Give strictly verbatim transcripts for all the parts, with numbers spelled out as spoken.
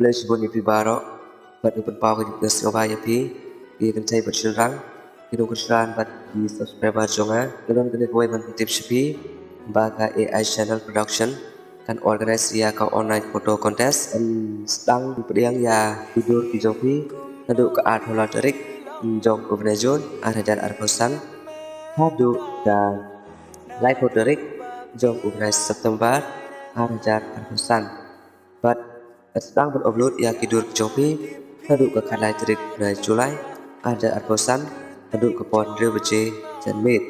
Khublei shibun ïa phi baroh. Bad nga pynpaw ka jingsngewbha ïa phi, ki kynthei bad shynrang, ki nongkyrshan bad ki subscriber jong nga. Nga don kane kawei ban pyntip sha phi ba ka A I Channel Production kan organize ïa ka online photo contest. Kan sdang pdiang ïa ki dur ki jong phi naduh ka arphew lai tarik jong u bnai June ar hajar arphew san haduh ka laiphew tarik jong u bnai September ar hajar arphew san. Bad kan sdang ban upload ïa ki dur ki jong phi naduh ka khatlai tarik bnai July ar hajar arphew san haduh ka por hynriew baje janmiet.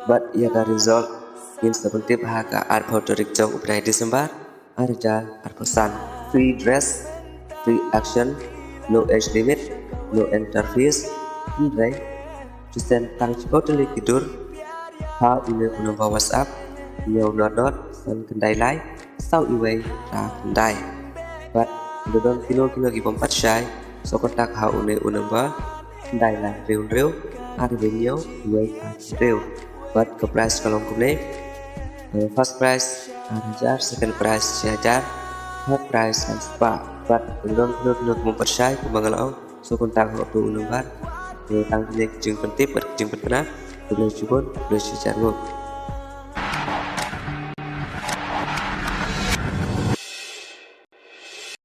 Bad ïa ka result ngin sa pyntip ha ka arphew tarik jong u bnai December ar hajar arphew san. Free dress, free action, no age limit, no entry fees. Hynrei to send tang shiphew tylli ki dur ha une u number WhatsApp: hynñiew not not san khyndai lai saw wei phra khyndai. Bad lada don kino kino ki bym pat shai, sa contact ha une u number: khyndai lai hynriew hynriew ar wei hynñiew wei ar hynriew. Bad ka prize ka long kumne: eh, first prize ar hajar, second prize shi hajar, third prize san spah. Bad lada don kino kino ki bym pat shai, kumba nga la ong, sa contact ha utu u number. Te tang kine ki jingpyntip bad ki jingpyntna. Khublei shibun, khublei shihajar nguh.